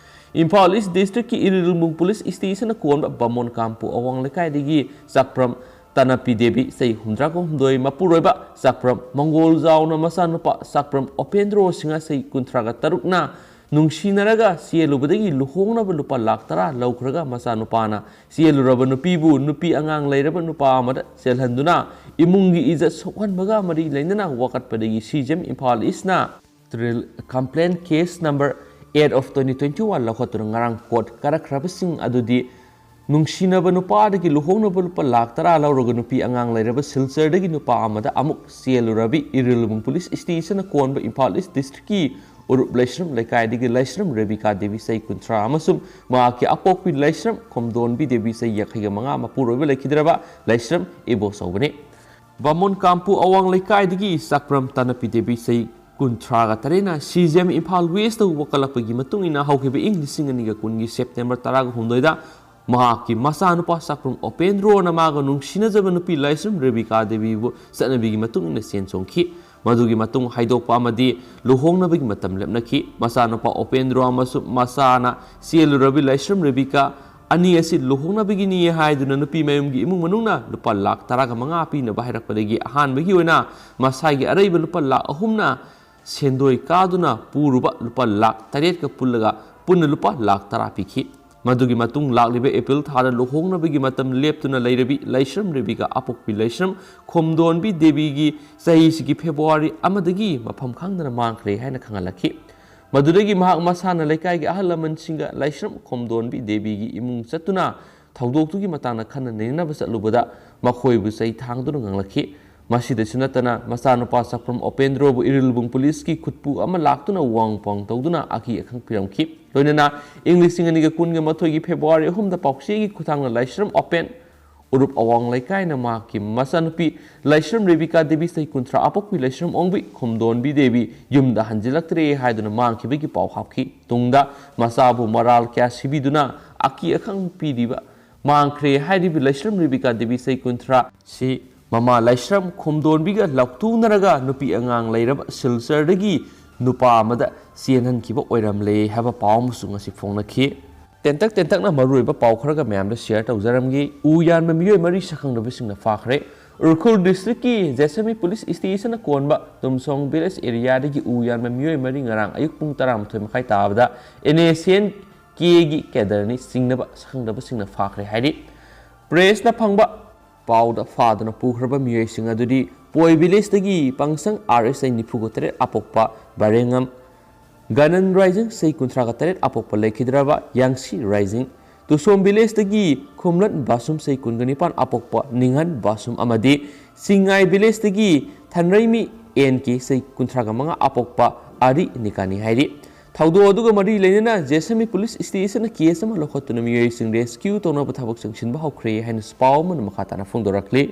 ꯏꯝꯐꯥꯜ ꯏꯁ ꯗꯤꯁꯇ꯭ꯔꯤꯛꯀꯤ ꯏꯔꯤꯜꯕꯨꯡ ꯄꯨꯂꯤꯁ ꯁ꯭ꯇꯦꯁꯟꯅ ꯀꯣꯟꯕ ꯕꯥꯃꯣꯟ ꯀꯥꯝꯄꯨ ꯑꯋꯥꯡ ꯂꯩꯀꯥꯏꯗꯒꯤ ꯆꯥꯄ꯭ꯔꯝ ꯇꯅꯄꯤ ꯗꯦꯕꯤ, ꯆꯍꯤ ꯍꯨꯝꯗ꯭ꯔꯥꯒ ꯍꯨꯝꯗꯣꯏ, ꯃꯄꯨꯔꯣꯏꯕ ꯆꯥꯄ꯭ꯔꯝ ꯃꯪꯒꯣꯜ ꯖꯥꯎꯅ ꯃꯆꯥꯅꯨꯄꯥ ꯆꯥꯄ꯭ꯔꯝ ꯑꯣꯄꯦꯟꯗ꯭ꯔꯣ ꯁꯤꯡꯍ, ꯆꯍꯤ ꯀꯨꯟꯊ꯭ꯔꯥꯒ ꯇꯔꯨꯛꯅ ꯅꯨꯡꯁꯤꯅꯔꯒ ꯆꯦꯜꯂꯨꯕꯗꯒꯤ ꯂꯨꯍꯣꯡꯅꯕ ꯂꯨꯄꯥ ꯂꯥꯈ ꯇꯔꯥ ꯂꯧꯈ꯭ꯔꯒ ꯃꯆꯥꯅꯨꯄꯥꯅ ꯆꯦꯜꯂꯨꯔꯕ ꯅꯨꯄꯤꯕꯨ ꯅꯨꯄꯤ ꯑꯉꯥꯡ ꯂꯩꯔꯕ ꯅꯨꯄꯥ ꯑꯃꯗ ꯆꯦꯜꯍꯟꯗꯨꯅ ꯏꯃꯨꯡꯒꯤ ꯏꯖꯠ ꯁꯣꯛꯍꯟꯕꯒ ꯃꯔꯤ ꯂꯩꯅꯅ ꯋꯥꯀꯠꯄꯗꯒꯤ ꯁꯤꯖꯦꯝ ꯏꯝꯐꯥꯜ ꯏꯁꯅ ꯇ꯭ꯔꯤꯜ complaint case number eight of twenty twenty one ꯂꯧꯈꯠꯇꯨꯅ ꯉꯔꯥꯡ ꯀꯣꯔꯠ ꯀꯥꯔꯛꯈ꯭ꯔꯕꯁꯤꯡ ꯑꯗꯨꯗꯤ ꯅꯨꯡꯁꯤꯅꯕ ꯅꯨꯄꯥꯗꯒꯤ ꯂꯨꯍꯣꯡꯅꯕ ꯂꯨꯄꯥ ꯂꯥꯈ ꯇꯔꯥ ꯂꯧꯔꯒ ꯅꯨꯄꯤ ꯑꯉꯥꯡ ꯂꯩꯔꯕ ꯁꯤꯜꯆꯔꯗꯒꯤ ꯅꯨꯄꯥ ꯑꯃꯗ ꯑꯃꯨꯛ ꯆꯦꯜꯂꯨꯔꯕꯤ ꯏꯔꯤꯜꯕꯨꯡ ꯄꯨꯂꯤꯁ ꯁ꯭ꯇꯦꯁꯟꯅ ꯀꯣꯟꯕ ꯏꯝꯐꯥꯜ ꯏꯁ ꯗꯤꯁꯇ꯭ꯔꯤꯛꯀꯤ ꯎꯔꯨꯞ ꯂꯩꯁ꯭ꯔꯝ ꯂꯩꯀꯥꯏꯗꯒꯤ ꯂꯩꯁ꯭ꯔꯝ ꯔꯦꯕꯤꯀꯥ ꯗꯦꯕꯤ, ꯆꯍꯤ ꯀꯨꯟꯊ꯭ꯔꯥ, ꯑꯃꯁꯨꯡ ꯃꯍꯥꯛꯀꯤ ꯑꯄꯣꯛꯄꯤ ꯂꯩꯁ꯭ꯔꯝ ꯈꯣꯝꯗꯣꯟꯕꯤ ꯗꯦꯕꯤ, ꯆꯍꯤ ꯌꯥꯡꯈꯩꯒ ꯃꯉꯥ, ꯃꯄꯨꯔꯣꯏꯕ ꯂꯩꯈꯤꯗ꯭ꯔꯕ ꯂꯩꯁ꯭ꯔꯝ ꯏꯕꯣꯆꯧꯕꯅꯤ꯫ ꯕꯥꯃꯣꯟ ꯀꯥꯝꯄꯨ ꯑꯋꯥꯡ ꯂꯩꯀꯥꯏꯗꯒꯤ ꯆꯥꯄ꯭ꯔꯝ ꯇꯅꯄꯤ ꯗꯦꯕꯤ, ꯆꯍꯤ ꯀꯨꯟꯊ꯭ꯔꯥꯒ ꯇꯔꯦꯠꯅ ꯁꯤꯖꯦꯝ ꯏꯝꯐꯥꯜ ꯋꯦꯁꯇ ꯋꯥꯀꯠꯂꯛꯄꯒꯤ ꯃꯇꯨꯡ ꯏꯟꯅ ꯍꯧꯈꯤꯕ ꯏꯪ ꯂꯤꯁꯤꯡ ꯑꯅꯤꯒ ꯀꯨꯟꯒꯤ ꯁꯦꯞꯇꯦꯝꯕꯔ ꯇꯔꯥꯒ ꯍꯨꯝꯗꯣꯏꯗ ꯃꯍꯥꯛꯀꯤ ꯃꯆꯥꯅꯨꯄꯥ ꯆꯥꯄ꯭ꯔꯝ ꯑꯣꯄꯦꯟꯗ꯭ꯔꯣꯅ ꯃꯥꯒ ꯅꯨꯡꯁꯤꯅꯖꯕ ꯅꯨꯄꯤ ꯂꯥꯏꯁ꯭ꯔꯝ ꯔꯦꯕꯤꯀꯥ ꯗꯦꯕꯤꯕꯨ ꯆꯠꯅꯕꯤꯒꯤ ꯃꯇꯨꯡ ꯏꯟꯅ ꯆꯦꯟ ꯆꯣꯡꯈꯤ꯫ ꯃꯗꯨꯒꯤ ꯃꯇꯨꯡ ꯍꯥꯏꯗꯣꯛꯄ ꯑꯃꯗꯤ ꯂꯨꯍꯣꯡꯅꯕꯒꯤ ꯃꯇꯝ ꯂꯦꯞꯅꯈꯤ꯫ ꯃꯆꯥꯅꯨꯄꯥ ꯑꯣꯄꯦꯟꯗ꯭ꯔꯣ ꯑꯃꯁꯨꯡ ꯃꯆꯥꯅ ꯆꯦꯜꯂꯨꯔꯕꯤ ꯂꯥꯏꯁ꯭ꯔꯝ ꯔꯦꯕꯤꯀꯥ ꯑꯅꯤ ꯑꯁꯤ ꯂꯨꯍꯣꯡꯅꯕꯒꯤꯅꯤ ꯍꯥꯏꯗꯨꯅ ꯅꯨꯄꯤ ꯃꯌꯨꯝꯒꯤ ꯏꯃꯨꯡ ꯃꯅꯨꯡꯅ ꯂꯨꯄꯥ ꯂꯥꯈ ꯇꯔꯥꯒ ꯃꯉꯥ ꯄꯤꯅꯕ ꯍꯥꯏꯔꯛꯄꯗꯒꯤ ꯑꯍꯥꯟꯕꯒꯤ ꯑꯣꯏꯅ ꯃꯁꯥꯒꯤ ꯑꯔꯩꯕ ꯂꯨꯄꯥ ꯂꯥꯈ ꯑꯍꯨꯝꯅ ꯁꯦꯟꯗꯣꯏ ꯀꯥꯗꯨꯅ ꯄꯨꯔꯨꯕ ꯂꯨꯄꯥ ꯂꯥꯈ ꯇꯔꯦꯠꯀ ꯄꯨꯜꯂꯒ ꯄꯨꯟꯅ ꯂꯨꯄꯥ ꯂꯥꯈ ꯇꯔꯥ ꯄꯤꯈꯤ꯫ ꯃꯗꯨꯒꯤ ꯃꯇꯨꯡ ꯂꯥꯛꯂꯤꯕ ꯑꯦꯄ꯭ꯔꯤꯜ ꯊꯥꯗ ꯂꯨꯍꯣꯡꯅꯕꯒꯤ ꯃꯇꯝ ꯂꯦꯞꯇꯨꯅ ꯂꯩꯔꯕꯤ ꯂꯩꯁ꯭ꯔꯝ ꯔꯦꯕꯤꯀꯥ ꯑꯄꯣꯛꯄꯤ ꯂꯩꯁ꯭ꯔꯝ ꯈꯣꯝꯗꯣꯟꯕꯤ ꯗꯦꯕꯤꯒꯤ ꯆꯍꯤꯁꯤꯒꯤ ꯐꯦꯕ꯭ꯔꯨꯋꯥꯔꯤ ꯑꯃꯗꯒꯤ ꯃꯐꯝ ꯈꯪꯗꯅ ꯃꯥꯡꯈ꯭ꯔꯦ ꯍꯥꯏꯅ ꯈꯪꯍꯜꯂꯛꯈꯤ꯫ ꯃꯗꯨꯗꯒꯤ ꯃꯍꯥꯛ ꯃꯁꯥꯅ ꯂꯩꯀꯥꯏꯒꯤ ꯑꯍꯜ ꯂꯃꯟꯁꯤꯡꯒ ꯂꯥꯏꯁ꯭ꯔꯝ ꯈꯣꯝꯗꯣꯟꯕꯤ ꯗꯦꯕꯤꯒꯤ ꯏꯃꯨꯡ ꯆꯠꯇꯨꯅ ꯊꯧꯗꯣꯛꯇꯨꯒꯤ ꯃꯇꯥꯡꯗ ꯈꯟꯅ ꯅꯩꯅꯅꯕ ꯆꯠꯂꯨꯕꯗ ꯃꯈꯣꯏꯕꯨ ꯆꯩ ꯊꯥꯡꯗꯨꯅ ꯉꯥꯡꯂꯛꯈꯤ꯫ ꯃꯁꯤꯗꯁꯨ ꯅꯠꯇꯅ, ꯃꯆꯥꯅꯨꯄꯥ ꯁꯛꯐꯝ ꯑꯣꯄꯦꯟꯗ꯭ꯔꯣꯕꯨ ꯏꯔꯤꯜꯕꯨꯡ ꯄꯨꯂꯤꯁꯀꯤ ꯈꯨꯠꯄꯨ ꯑꯃ ꯂꯥꯛꯇꯨꯅ ꯋꯥꯡ ꯄꯥꯡ ꯇꯧꯗꯨꯅ ꯑꯀꯤ ꯑꯈꯪ ꯄꯤꯔꯝꯈꯤ꯫ ꯂꯣꯏꯅꯅ ꯏꯪ ꯂꯤꯁꯤꯡ ꯑꯅꯤꯒ ꯀꯨꯟꯒ ꯃꯥꯊꯣꯏꯒꯤ ꯐꯦꯕ꯭ꯔꯨꯋꯥꯔꯤ ꯑꯍꯨꯝꯗ ꯄꯥꯎꯆꯦꯒꯤ ꯈꯨꯠꯊꯥꯡꯗ ꯂꯥꯏꯁ꯭ꯔꯝ ꯑꯣꯄꯦꯟ ꯎꯔꯨꯞ ꯑꯋꯥꯡ ꯂꯩꯀꯥꯏꯅ ꯃꯍꯥꯛꯀꯤ ꯃꯆꯥꯅꯨꯄꯤ ꯂꯥꯏꯁ꯭ꯔꯝ ꯔꯦꯕꯤꯀꯥ ꯗꯦꯕꯤ, ꯆꯍꯤ ꯀꯨꯟꯊ꯭ꯔꯥ, ꯑꯄꯣꯛꯄꯤ ꯂꯥꯏꯁ꯭ꯔꯝ ꯑꯣꯡꯕꯤ ꯈꯣꯝꯗꯣꯟꯕꯤ ꯗꯦꯕꯤ ꯌꯨꯝꯗ ꯍꯟꯖꯤꯜꯂꯛꯇ꯭ꯔꯦ ꯍꯥꯏꯗꯨꯅ ꯃꯥꯡꯈꯤꯕꯒꯤ ꯄꯥꯎ ꯍꯥꯞꯈꯤ꯫ ꯇꯨꯡꯗ ꯃꯆꯥꯕꯨ ꯃꯔꯥꯜ ꯀꯌꯥ ꯁꯤꯕꯤꯗꯨꯅ ꯑꯀꯤ ꯑꯈꯪ ꯄꯤꯔꯤꯕ ꯃꯥꯡꯈ꯭ꯔꯦ ꯍꯥꯏꯔꯤꯕ ꯂꯥꯏꯁ꯭ꯔꯝ ꯔꯦꯕꯤꯀꯥ ꯗꯦꯕꯤ, ꯆꯍꯤ ꯀꯨꯟꯊ꯭ꯔꯥ, ꯁꯤ ꯃꯃꯥ ꯂꯥꯏꯁ꯭ꯔꯝ ꯈꯣꯝꯗꯣꯟꯕꯤꯒ ꯂꯥꯎꯊꯣꯛꯅꯔꯒ ꯅꯨꯄꯤ ꯑꯉꯥꯡ ꯂꯩꯔꯕ ꯁꯤꯜꯆꯔꯗꯒꯤ ꯅꯨꯄꯥ ꯑꯃꯗ ꯆꯦꯟꯍꯟꯈꯤꯕ ꯑꯣꯏꯔꯝꯂꯦ ꯍꯥꯏꯕ ꯄꯥꯎ ꯑꯃꯁꯨ ꯉꯁꯤ ꯐꯣꯡꯅꯈꯤ꯫ ꯇꯦꯟꯇꯛ ꯇꯦꯟꯇꯛꯅ ꯃꯔꯨꯑꯣꯏꯕ ꯄꯥꯎ ꯈꯔꯒ ꯃꯌꯥꯝꯗ ꯁꯤꯌꯔ ꯇꯧꯖꯔꯝꯒꯦ꯫ ꯎ ꯌꯥꯟꯕ ꯃꯤꯑꯣꯏ ꯃꯔꯤ ꯁꯛꯈꯪꯗꯕꯁꯤꯡꯅ ꯐꯥꯈ꯭ꯔꯦ꯫ ꯎꯈ꯭ꯔꯨꯜ ꯗꯤꯁꯇ꯭ꯔꯤꯛꯀꯤ ꯖꯦꯁꯃꯤ ꯄꯨꯂꯤꯁ ꯁ꯭ꯇꯦꯁꯟꯅ ꯀꯣꯟꯕ ꯇꯨꯝꯁꯣꯡ ꯚꯤꯂꯦꯖ ꯑꯦꯔꯤꯌꯥꯗꯒꯤ ꯎ ꯌꯥꯟꯕ ꯃꯤꯑꯣꯏ ꯃꯔꯤ ꯉꯔꯥꯡ ꯑꯌꯨꯛ ꯄꯨꯡ ꯇꯔꯥꯃꯥꯊꯣꯏ ꯃꯈꯥꯏ ꯇꯥꯕꯗ ꯑꯦꯟ ꯑꯦꯁ ꯑꯦꯟ ꯀꯦꯒꯤ ꯀꯦꯗꯔꯅꯤ ꯆꯤꯡꯅꯕ ꯁꯛꯈꯪꯗꯕꯁꯤꯡꯅ ꯐꯥꯈ꯭ꯔꯦ ꯍꯥꯏꯔꯤ꯫ ꯄ꯭ꯔꯦꯁꯅ ꯐꯪꯕ ꯄꯥꯎꯗ ꯐꯥꯗꯨꯅ ꯄꯨꯈ꯭ꯔꯕ ꯃꯤꯑꯣꯏꯁꯤꯡ ꯑꯗꯨꯗꯤ ꯄꯣꯏ ꯚꯤꯂꯦꯖꯇꯒꯤ ꯄꯥꯡꯁꯪ ꯑꯥꯔ ꯑꯦꯁ ꯑꯩ ꯅꯤꯐꯨꯒ ꯇꯔꯦꯠ ꯑꯄꯣꯛꯄ ꯕꯥꯔꯦꯡꯉꯝ, ꯒꯅꯟ ꯔꯥꯏꯖꯤꯡ ꯆꯍꯤ ꯀꯨꯟꯊ꯭ꯔꯥꯒ ꯇꯔꯦꯠ ꯑꯄꯣꯛꯄ ꯂꯩꯈꯤꯗ꯭ꯔꯕ ꯌꯥꯡꯁꯤ ꯔꯥꯏꯖꯤꯡ, ꯇꯨꯁꯣꯝ ꯚꯤꯂꯦꯖꯇꯒꯤ ꯈꯨꯝꯂꯠ ꯕꯥꯁꯨꯝ ꯆꯍꯤ ꯀꯨꯟꯒ ꯅꯤꯄꯥꯟ ꯑꯄꯣꯛꯄ ꯅꯤꯡꯍꯟ ꯕꯥꯁꯨꯝ ꯑꯃꯗꯤ ꯁꯤꯡꯉꯥꯏ ꯚꯤꯂꯦꯖꯇꯒꯤ ꯊꯟꯔꯩꯃꯤ ꯑꯦꯟ ꯀꯦ ꯆꯍꯤ ꯀꯨꯟꯊ꯭ꯔꯥꯒ ꯃꯉꯥ ꯑꯄꯣꯛꯄ ꯑꯔꯤ ꯅꯤꯀꯥꯅꯤ ꯍꯥꯏꯔꯤ꯫ ꯊꯧꯗꯣꯛ ꯑꯗꯨꯒ ꯃꯔꯤ ꯂꯩꯅꯅ ꯖꯦꯁꯃꯤ ꯄꯨꯂꯤꯁ ꯁ꯭ꯇꯦꯁꯟꯅ ꯀꯦꯁ ꯑꯃ ꯂꯧꯈꯠꯇꯨꯅ ꯃꯤꯑꯣꯏꯁꯤꯡ ꯔꯦꯁꯀ꯭ꯌꯨ ꯇꯧꯅꯕ ꯊꯕꯛ ꯆꯪꯁꯤꯟꯕ ꯍꯧꯈ꯭ꯔꯦ ꯍꯥꯏꯅꯁꯨ ꯄꯥꯎ ꯑꯃꯅ ꯃꯈꯥ ꯇꯥꯅ ꯐꯣꯡꯗꯣꯔꯛꯂꯤ꯫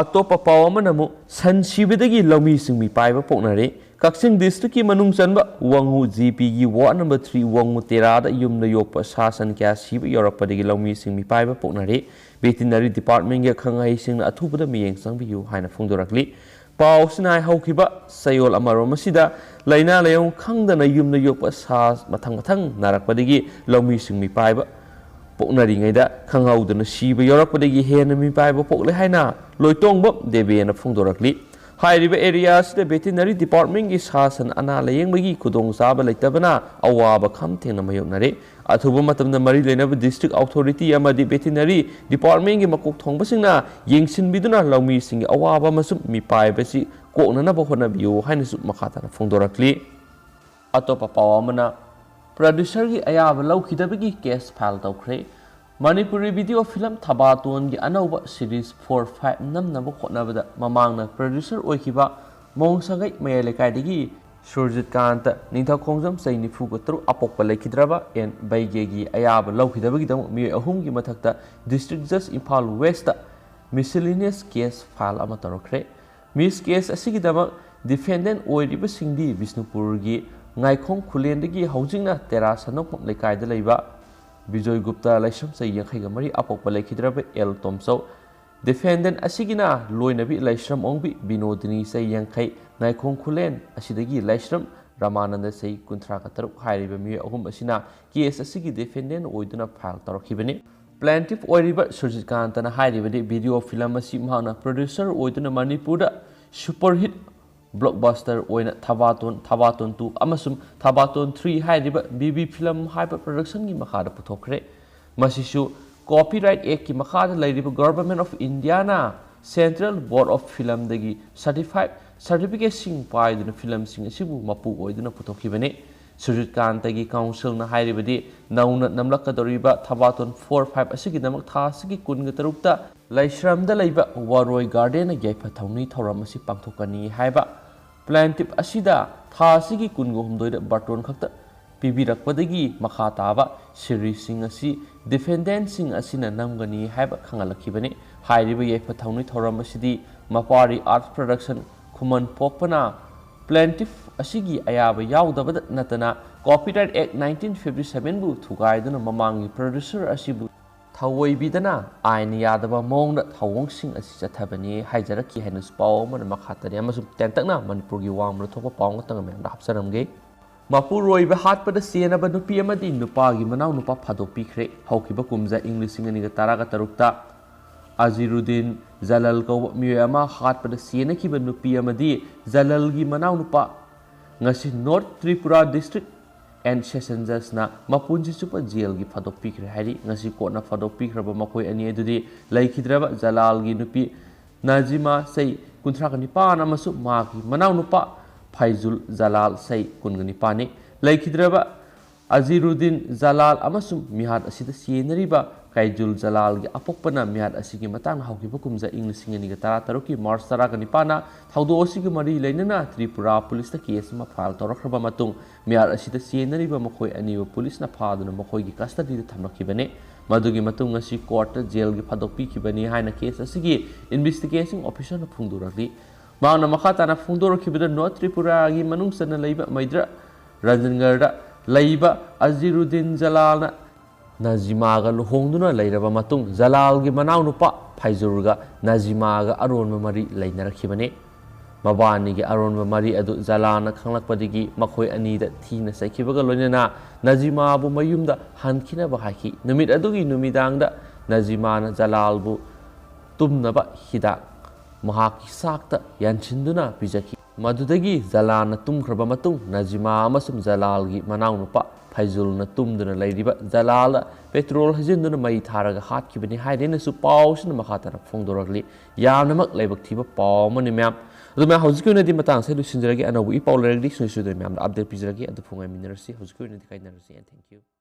ꯑꯇꯣꯞꯄ ꯄꯥꯎ ꯑꯃꯅ ꯑꯃꯨꯛ ꯁꯟ ꯁꯤꯕꯗꯒꯤ ꯂꯧꯃꯤꯁꯤꯡ ꯃꯤꯄꯥꯏꯕ ꯄꯣꯛꯅꯔꯦ꯫ ꯀꯛꯆꯤꯡ ꯗꯤꯁꯇ꯭ꯔꯤꯛꯀꯤ ꯃꯅꯨꯡ ꯆꯟꯕ ꯋꯥꯡꯉꯨ ꯖꯤ ꯄꯤꯒꯤ ꯋꯥꯔꯗ ꯅꯝꯕꯔ ꯊ꯭ꯔꯤ ꯋꯥꯡꯉꯨ ꯇꯦꯔꯥꯗ ꯌꯨꯝꯗ ꯌꯣꯛꯄ ꯁꯥ ꯁꯟ ꯀꯌꯥ ꯁꯤꯕ ꯌꯧꯔꯛꯄꯗꯒꯤ ꯂꯧꯃꯤꯁꯤꯡ ꯃꯤꯄꯥꯏꯕ ꯄꯣꯛꯅꯔꯦ꯫ ꯚꯦꯇꯤꯅꯔꯤ ꯗꯤꯄꯥꯔꯠꯃꯦꯟꯒꯤ ꯑꯈꯪ ꯑꯍꯩꯁꯤꯡꯅ ꯑꯊꯨꯕꯗ ꯃꯤꯠꯌꯦꯡ ꯆꯪꯕꯤꯌꯨ ꯍꯥꯏꯅ ꯐꯣꯡꯗꯣꯔꯛꯂꯤ꯫ ꯄꯥꯎꯁꯤꯅ ꯍꯥꯏ ꯍꯧꯈꯤꯕ ꯆꯌꯣꯜ ꯑꯃꯔꯣꯝ ꯑꯁꯤꯗ ꯂꯥꯏꯅꯥ ꯂꯥꯏꯌꯣꯡ ꯈꯪꯗꯅ ꯌꯨꯝꯗ ꯌꯣꯛꯄ ꯁꯥ ꯃꯊꯪ ꯃꯊꯪ ꯅꯥꯔꯛꯄꯗꯒꯤ ꯂꯧꯃꯤꯁꯤꯡ ꯃꯤꯄꯥꯏꯕ ꯄꯣꯛꯅꯔꯤꯉꯩꯗ ꯈꯪꯍꯧꯗꯅ ꯁꯤꯕ ꯌꯥꯎꯔꯛꯄꯗꯒꯤ ꯍꯦꯟꯅ ꯃꯤꯄꯥꯏꯕ ꯄꯣꯛꯂꯦ ꯍꯥꯏꯅ ꯂꯣꯏꯇꯣꯡꯕꯝ ꯗꯦꯕꯦꯅ ꯐꯣꯡꯗꯣꯔꯛꯂꯤ꯫ ꯍꯥꯏꯔꯤꯕ ꯑꯦꯔꯤꯌꯥ ꯑꯁꯤꯗ ꯚꯦꯇꯤꯅꯔꯤ ꯗꯤꯄꯥꯔꯠꯃꯦꯟꯒꯤ ꯁꯥ ꯁꯟ ꯑꯅꯥ ꯂꯥꯌꯦꯡꯕꯒꯤ ꯈꯨꯗꯣꯡꯆꯥꯕ ꯂꯩꯇꯕꯅ ꯑꯋꯥꯕ ꯈꯝ ꯊꯦꯡꯅ ꯃꯥꯌꯣꯛꯅꯔꯦ꯫ ꯑꯊꯨꯕ ꯃꯇꯝꯗ ꯃꯔꯤ ꯂꯩꯅꯕ ꯗꯤꯁꯇ꯭ꯔꯤꯛ ꯑꯣꯊꯣꯔꯤꯇꯤ ꯑꯃꯗꯤ ꯚꯦꯇꯤꯅꯔꯤ ꯗꯤꯄꯥꯔꯠꯃꯦꯟꯒꯤ ꯃꯀꯣꯛ ꯊꯣꯡꯕꯁꯤꯡꯅ ꯌꯦꯡꯁꯤꯟꯕꯤꯗꯨꯅ ꯂꯧꯃꯤꯁꯤꯡꯒꯤ ꯑꯋꯥꯕ ꯑꯃꯁꯨꯡ ꯃꯤꯄꯥꯏꯕꯁꯤ ꯀꯣꯛꯅꯅꯕ ꯍꯣꯠꯅꯕꯤꯌꯨ ꯍꯥꯏꯅꯁꯨ ꯃꯈꯥ ꯇꯥꯅ ꯐꯣꯡꯗꯣꯔꯛꯂꯤ꯫ ꯑꯇꯣꯞꯄ ꯄꯥꯎ ꯑꯃꯅ, ꯄ꯭ꯔꯗ꯭ꯌꯨꯁꯔꯒꯤ ꯑꯌꯥꯕ ꯂꯧꯈꯤꯗꯕꯒꯤ ꯀꯦꯁ ꯐꯥꯏꯜ ꯇꯧꯈ꯭ꯔꯦ꯫ ꯃꯅꯤꯄꯨꯔꯤ ꯚꯤꯗꯤꯑꯣ ꯐꯤꯂꯝ ꯊꯕꯥꯇꯣꯟꯒꯤ ꯑꯅꯧꯕ ꯁꯤꯔꯤꯁ ꯐꯣꯔ ꯐꯥꯏꯚ ꯅꯝꯅꯕ ꯍꯣꯠꯅꯕꯗ ꯃꯃꯥꯡꯅ ꯄ꯭ꯔꯗ꯭ꯌꯨꯁꯔ ꯑꯣꯏꯈꯤꯕ ꯃꯣꯡꯁꯥꯡꯒꯩ ꯃꯌꯥꯏ ꯂꯩꯀꯥꯏꯗꯒꯤ ꯁꯨꯔꯖꯤꯠ ꯀꯥꯟꯇ ꯅꯤꯡꯊꯧꯈꯣꯡꯖꯝ ꯆꯍꯤ ꯅꯤꯐꯨꯒ ꯇꯔꯨꯛ ꯑꯄꯣꯛꯄ ꯂꯩꯈꯤꯗ꯭ꯔꯕ ꯑꯦꯟ ꯕꯩꯒꯦꯒꯤ ꯑꯌꯥꯕ ꯂꯧꯈꯤꯗꯕꯒꯤꯗꯃꯛ ꯃꯤꯑꯣꯏ ꯑꯍꯨꯝꯒꯤ ꯃꯊꯛꯇ ꯗꯤꯁꯇ꯭ꯔꯤꯛ ꯖꯖ Imphal west miscellaneous case file ꯑꯃ ꯇꯧꯔꯛꯈ꯭ꯔꯦ꯫ ꯃꯤꯁ ꯀꯦꯁ ꯑꯁꯤꯒꯤꯗꯃꯛ ꯗꯤꯐꯦꯟꯗꯦꯟ ꯑꯣꯏꯔꯤꯕꯁꯤꯡꯗꯤ ꯕꯤꯁꯅꯨꯄꯨꯔꯒꯤ ꯉꯥꯏꯈꯣꯡ ꯈꯨꯂꯦꯟꯗꯒꯤ ꯍꯧꯖꯤꯛꯅ ꯇꯦꯔꯥ ꯁꯟꯗꯣꯛꯐꯝ ꯂꯩꯀꯥꯏꯗ ꯂꯩꯕ ꯕꯤꯖꯣꯏ ꯒꯨꯞꯇ ꯂꯥꯏꯁ꯭ꯔꯝ ꯆꯍꯤ ꯌꯥꯡꯈꯩꯒ ꯃꯔꯤ ꯑꯄꯣꯛꯄ ꯂꯩꯈꯤꯗ꯭ꯔꯕ ꯑꯦꯜ ꯇꯣꯝꯆꯧ, ꯗꯤꯐꯦꯟꯗꯦꯟ ꯑꯁꯤꯒꯤꯅ ꯂꯣꯏꯅꯕꯤ ꯂꯥꯏꯁ꯭ꯔꯝ ꯑꯣꯡꯕꯤ ꯕꯤꯅꯣꯗꯤꯅꯤ ꯆꯍꯤ ꯌꯥꯡꯈꯩ, ꯉꯥꯏꯈꯣꯡ ꯈꯨꯂꯦꯟ ꯑꯁꯤꯗꯒꯤ ꯂꯥꯏꯁ꯭ꯔꯝ ꯔꯃꯥꯅꯟꯗ ꯆꯍꯤ ꯀꯨꯟꯊ꯭ꯔꯥꯒ ꯇꯔꯨꯛ ꯍꯥꯏꯔꯤꯕ ꯃꯤꯑꯣꯏ ꯑꯍꯨꯝ ꯑꯁꯤꯅ ꯀꯦꯁ ꯑꯁꯤꯒꯤ ꯗꯤꯐꯦꯟꯗꯦꯟ ꯑꯣꯏꯗꯨꯅ ꯐꯥꯏꯜ ꯇꯧꯔꯛꯈꯤꯕꯅꯤ꯫ ꯄ꯭ꯂꯦꯟꯇꯤꯐ ꯑꯣꯏꯔꯤꯕ ꯁꯨꯔꯖꯤꯠ ꯀꯥꯟꯇꯅ ꯍꯥꯏꯔꯤꯕꯗꯤ ꯚꯤꯗꯤꯑꯣ ꯐꯤꯂꯝ ꯑꯁꯤ ꯃꯍꯥꯛꯅ ꯄ꯭ꯔꯗ꯭ꯌꯨꯁꯔ ꯑꯣꯏꯗꯨꯅ ꯃꯅꯤꯄꯨꯔꯗ ꯁꯨꯄꯔ ꯍꯤꯠ ꯕ꯭ꯂꯣꯛꯕꯁꯇꯔ ꯑꯣꯏꯅ ꯊꯕꯥꯇꯣꯟ, ꯊꯕꯥꯇꯣꯟ ꯇꯨ ꯑꯃꯁꯨꯡ ꯊꯕꯥꯇꯣꯟ ꯊ꯭ꯔꯤ ꯍꯥꯏꯔꯤꯕ ꯕꯤ ꯕꯤ ꯐꯤꯂꯝ ꯍꯥꯏꯕ ꯄ꯭ꯔꯗꯛꯁꯟꯒꯤ ꯃꯈꯥꯗ ꯄꯨꯊꯣꯛꯈ꯭ꯔꯦ꯫ ꯃꯁꯤꯁꯨ ꯀꯣꯄꯤꯔꯥꯏꯠ ꯑꯦꯛꯀꯤ ꯃꯈꯥꯗ ꯂꯩꯔꯤꯕ ꯒꯚꯔꯟꯃꯦꯟꯠ ꯑꯣꯐ ꯏꯟꯗꯤꯌꯥꯅ ꯁꯦꯟꯇ꯭ꯔꯦꯜ ꯕꯣꯔꯗ ꯑꯣꯐ ꯐꯤꯂꯝꯗꯒꯤ ꯁꯔꯇꯤꯐꯥꯏꯗ ꯁꯔꯇꯤꯐꯤꯀꯦꯠꯁꯤꯡ ꯄꯥꯏꯗꯨꯅ ꯐꯤꯂꯝꯁꯤꯡ ꯑꯁꯤꯕꯨ ꯃꯄꯨ ꯑꯣꯏꯗꯨꯅ ꯄꯨꯊꯣꯛꯈꯤꯕꯅꯤ꯫ ꯁꯨꯔꯖꯤꯠ ꯀꯥꯟꯇꯒꯤ ꯀꯥꯎꯟꯁꯤꯜꯅ ꯍꯥꯏꯔꯤꯕꯗꯤ ꯅꯧꯅ ꯅꯝꯂꯛꯀꯗꯧꯔꯤꯕ ꯊꯕꯥꯇꯣꯟ ꯐꯣꯔ ꯐꯥꯏꯚ ꯑꯁꯤꯒꯤꯗꯃꯛ ꯊꯥ ꯑꯁꯤꯒꯤ ꯀꯨꯟꯒ ꯇꯔꯨꯛꯇ ꯂꯩꯁ꯭ꯔꯝꯗ ꯂꯩꯕ ꯋꯥꯔꯣꯏ ꯒꯥꯔꯗꯦꯟꯅ ꯌꯥꯏꯐ ꯊꯧꯅꯤ ꯊꯧꯔꯝ ꯑꯁꯤ ꯄꯥꯡꯊꯣꯛꯀꯅꯤ ꯍꯥꯏꯕ ꯄ꯭ꯂꯦꯟꯇꯤꯐ ꯑꯁꯤꯗ ꯊꯥ ꯑꯁꯤꯒꯤ ꯀꯨꯟꯒ ꯍꯨꯝꯗꯣꯏꯗ ꯕꯥꯔꯇꯣꯟ ꯈꯛꯇ ꯄꯤꯕꯤꯔꯛꯄꯗꯒꯤ ꯃꯈꯥ ꯇꯥꯕ ꯁꯤꯔꯤꯁꯁꯤꯡ ꯑꯁꯤ ꯗꯤꯐꯦꯟꯗꯦꯟꯁꯤꯡ ꯑꯁꯤꯅ ꯅꯝꯒꯅꯤ ꯍꯥꯏꯕ ꯈꯪꯍꯜꯂꯛꯈꯤꯕꯅꯤ꯫ ꯍꯥꯏꯔꯤꯕ ꯌꯥꯏꯐ ꯊꯧꯅꯤ ꯊꯧꯔꯝ ꯑꯁꯤꯗꯤ ꯃꯄꯥꯔꯤ ꯑꯥꯔꯠꯁ ꯄ꯭ꯔꯗꯛꯁꯟ ꯈꯨꯃꯟ ꯄꯣꯛꯄꯅ ꯄ꯭ꯂꯦꯟꯇꯤꯐ ꯑꯁꯤꯒꯤ ꯑꯌꯥꯕ ꯌꯥꯎꯗꯕꯗ ꯅꯠꯇꯅ ꯀꯣꯄꯤꯔꯥꯏꯠ ꯑꯦꯛ ꯅꯥꯏꯟꯇꯤꯟ ꯐꯤꯐꯇꯤ ꯁꯚꯦꯟꯕꯨ ꯊꯨꯒꯥꯏꯗꯨꯅ ꯃꯃꯥꯡꯒꯤ ꯄ꯭ꯔꯗ꯭ꯌꯨꯁꯔ ꯑꯁꯤꯕꯨ ꯊꯑꯣꯏꯕꯤꯗꯅ ꯑꯥꯏꯟ ꯌꯥꯗꯕ ꯃꯑꯣꯡꯗ ꯊꯧꯑꯣꯡꯁꯤꯡ ꯑꯁꯤ ꯆꯠꯊꯕꯅꯤ ꯍꯥꯏꯖꯔꯛꯈꯤ ꯍꯥꯏꯅꯁꯨ ꯄꯥꯎ ꯑꯃꯅ ꯃꯈꯥ ꯇꯥꯔꯤ꯫ ꯑꯃꯁꯨꯡ ꯇꯦꯟꯇꯛꯅ ꯃꯅꯤꯄꯨꯔꯒꯤ ꯋꯥꯡꯃꯗ ꯊꯣꯛꯄ ꯄꯥꯎ ꯑꯃꯇꯪ ꯃꯌꯥꯝꯗ ꯍꯥꯞꯆꯔꯝꯒꯦ꯫ ꯃꯄꯨꯔꯣꯏꯕ ꯍꯥꯠꯄꯗ ꯆꯦꯟꯅꯕ ꯅꯨꯄꯤ ꯑꯃꯗꯤ ꯅꯨꯄꯥꯒꯤ ꯃꯅꯥꯎ ꯅꯨꯄꯥ ꯐꯥꯗꯣꯛꯄꯤꯈ꯭ꯔꯦ꯫ ꯍꯧꯈꯤꯕ ꯀꯨꯝꯖꯥ ꯏꯪ ꯂꯤꯁꯤꯡ ꯑꯅꯤꯒ ꯇꯔꯥꯒ ꯇꯔꯨꯛꯇ ꯑꯖꯤꯔꯨꯗꯤꯟ ꯖꯂꯜ ꯀꯧꯕ ꯃꯤꯑꯣꯏ ꯑꯃ ꯍꯥꯠꯄꯗ ꯆꯦꯟꯅꯈꯤꯕ ꯅꯨꯄꯤ ꯑꯃꯗꯤ ꯖꯂꯜꯒꯤ ꯃꯅꯥꯎ ꯅꯨꯄꯥ ꯉꯁꯤ north Tripura district and session ꯖꯖꯅ ꯃꯄꯨꯟꯁꯤ ꯆꯨꯞꯄ ꯖꯦꯜꯒꯤ ꯐꯥꯗꯣꯛꯄꯤꯈ꯭ꯔꯦ ꯍꯥꯏꯔꯤ꯫ ꯉꯁꯤ ꯀꯣꯔꯠꯅ ꯐꯥꯗꯣꯛꯄꯤꯈ꯭ꯔꯕ ꯃꯈꯣꯏ ꯑꯅꯤ ꯑꯗꯨꯗꯤ ꯂꯩꯈꯤꯗ꯭ꯔꯕ ꯖꯂꯥꯜꯒꯤ ꯅꯨꯄꯤ ꯅꯥꯖꯤꯃꯥ ꯆꯍꯤ ꯀꯨꯟꯊ꯭ꯔꯥꯒ ꯅꯤꯄꯥꯟ ꯑꯃꯁꯨꯡ ꯃꯍꯥꯛꯀꯤ ꯃꯅꯥꯎꯅꯨꯄꯥ ꯐꯩꯖꯨꯜ ꯖꯂꯥꯜ ꯆꯍꯤ ꯀꯨꯟꯒ ꯅꯤꯄꯥꯟꯅꯤ꯫ ꯂꯩꯈꯤꯗ꯭ꯔꯕ ꯑꯖꯤꯔꯨꯗꯤꯟ ꯖꯂꯥꯜ ꯑꯃꯁꯨꯡ ꯃꯤꯍꯥꯠ ꯑꯁꯤꯗ ꯆꯦꯟꯅꯔꯤꯕ ꯐꯩꯖꯨꯜ ꯖꯂꯥꯜꯒꯤ ꯑꯄꯣꯛꯄꯅ ꯃꯤꯍꯥꯠ ꯑꯁꯤꯒꯤ ꯃꯇꯥꯡꯗ ꯍꯧꯈꯤꯕ ꯀꯨꯝꯖꯥ ꯏꯪ ꯂꯤꯁꯤꯡ ꯑꯅꯤꯒ ꯇꯔꯥꯇꯔꯨꯛꯀꯤ ꯃꯥꯔꯆ ꯇꯔꯥꯒ ꯅꯤꯄꯥꯟꯗ ꯊꯧꯗꯣꯛ ꯑꯁꯤꯒꯤ ꯃꯔꯤ ꯂꯩꯅꯅ ꯇ꯭ꯔꯤꯄꯨꯔꯥ ꯄꯨꯂꯤꯁꯇ ꯀꯦꯁ ꯑꯃ ꯐꯥꯏꯜ ꯇꯧꯔꯛꯈ꯭ꯔꯕ ꯃꯇꯨꯡ, ꯃꯤꯍꯥꯠ ꯑꯁꯤꯗ ꯆꯦꯟꯅꯔꯤꯕ ꯃꯈꯣꯏ ꯑꯅꯤꯕꯨ ꯄꯨꯂꯤꯁꯅ ꯐꯥꯗꯨꯅ ꯃꯈꯣꯏꯒꯤ ꯀꯁꯇꯗꯤꯗ ꯊꯝꯂꯛꯈꯤꯕꯅꯤ꯫ ꯃꯗꯨꯒꯤ ꯃꯇꯨꯡ ꯉꯁꯤ ꯀꯣꯔꯠꯇ ꯖꯦꯜꯒꯤ ꯐꯥꯗꯣꯛꯄꯤꯈꯤꯕꯅꯤ ꯍꯥꯏꯅ ꯀꯦꯁ ꯑꯁꯤꯒꯤ ꯏꯟꯚꯦꯁꯇꯤꯒꯦꯇꯤꯡ ꯑꯣꯐꯤꯁꯔꯅ ꯐꯣꯡꯗꯣꯔꯛꯂꯤ꯫ ꯃꯍꯥꯛꯅ ꯃꯈꯥ ꯇꯥꯅ ꯐꯣꯡꯗꯣꯔꯛꯈꯤꯕꯗ, ꯅꯣꯔꯠ ꯇ꯭ꯔꯤꯄꯨꯔꯥꯒꯤ ꯃꯅꯨꯡ ꯆꯟꯅ ꯂꯩꯕ ꯃꯩꯗ꯭ꯔ ꯔꯟꯖꯟꯒꯔꯗ ꯂꯩꯕ ꯑꯖꯤꯔꯨꯗꯤꯟ ꯖꯂꯥꯜꯅ ꯅꯖꯤꯃꯥꯒ ꯂꯨꯍꯣꯡꯗꯨꯅ ꯂꯩꯔꯕ ꯃꯇꯨꯡ, ꯖꯂꯥꯜꯒꯤ ꯃꯅꯥꯎꯅꯨꯄꯥ ꯐꯩꯖꯨꯔꯒ ꯅꯖꯤꯃꯥꯒ ꯑꯔꯣꯟꯕ ꯃꯔꯤ ꯂꯩꯅꯔꯛꯈꯤꯕꯅꯤ꯫ ꯃꯕꯥꯅꯤꯒꯤ ꯑꯔꯣꯟꯕ ꯃꯔꯤ ꯑꯗꯨ ꯖꯂꯥꯜꯅ ꯈꯪꯂꯛꯄꯗꯒꯤ ꯃꯈꯣꯏ ꯑꯅꯤꯗ ꯊꯤꯅ ꯆꯩꯈꯤꯕꯒ ꯂꯣꯏꯅꯅ ꯅꯖꯤꯃꯥꯕꯨ ꯃꯌꯨꯝꯗ ꯍꯟꯈꯤꯅꯕ ꯍꯥꯏꯈꯤ꯫ ꯅꯨꯃꯤꯠ ꯑꯗꯨꯒꯤ ꯅꯨꯃꯤꯗꯥꯡꯗ ꯅꯖꯤꯃꯥꯅ ꯖꯂꯥꯜꯕꯨ ꯇꯨꯝꯅꯕ ꯍꯤꯗꯥꯛ ꯃꯍꯥꯛꯀꯤ ꯆꯥꯛꯇ ꯌꯥꯟꯁꯤꯟꯗꯨꯅ ꯄꯤꯖꯈꯤ꯫ ꯃꯗꯨꯗꯒꯤ ꯖꯂꯥꯜꯅ ꯇꯨꯝꯈ꯭ꯔꯕ ꯃꯇꯨꯡ, ꯅꯖꯤꯃꯥ ꯑꯃꯁꯨꯡ ꯖꯂꯥꯜꯒꯤ ꯃꯅꯥꯎꯅꯨꯄꯥ ꯐꯩꯖꯨꯜꯅ ꯇꯨꯝꯗꯨꯅ ꯂꯩꯔꯤꯕ ꯖꯂꯥꯜꯗ ꯄꯦꯇ꯭ꯔꯣꯜ ꯍꯩꯖꯤꯟꯗꯨꯅ ꯃꯩ ꯊꯥꯔꯒ ꯍꯥꯠꯈꯤꯕꯅꯤ ꯍꯥꯏꯔꯦꯅꯁꯨ ꯄꯥꯎꯁꯤꯅ ꯃꯈꯥ ꯇꯥꯅ ꯐꯣꯡꯗꯣꯔꯛꯂꯤ꯫ ꯌꯥꯝꯅꯃꯛ ꯂꯥꯏꯕꯛ ꯊꯤꯕ ꯄꯥꯎ ꯑꯃꯅꯤ ꯃꯌꯥꯝ꯫ ꯑꯗꯨ ꯃꯌꯥꯝ, ꯍꯧꯖꯤꯛꯀꯤ ꯑꯣꯏꯅꯗꯤ ꯃꯇꯥꯡꯁꯦ ꯂꯣꯏꯁꯤꯟꯖꯔꯒꯦ꯫ ꯑꯅꯧꯕ ꯏ ꯄꯥꯎ ꯂꯩꯔꯒꯗꯤ ꯁꯨꯡꯁꯣꯏ ꯁꯣꯏꯗꯅ ꯃꯌꯥꯝꯗ ꯑꯞꯗꯦꯠ ꯄꯤꯖꯔꯛꯀꯦ꯫ ꯑꯗꯨ ꯐꯥꯎ ꯉꯥꯏꯃꯤꯟꯅꯔꯁꯤ꯫ ꯍꯧꯖꯤꯛꯀꯤ ꯑꯣꯏꯅꯗꯤ ꯀꯥꯏꯅꯔꯁꯤ꯫ And thank you꯫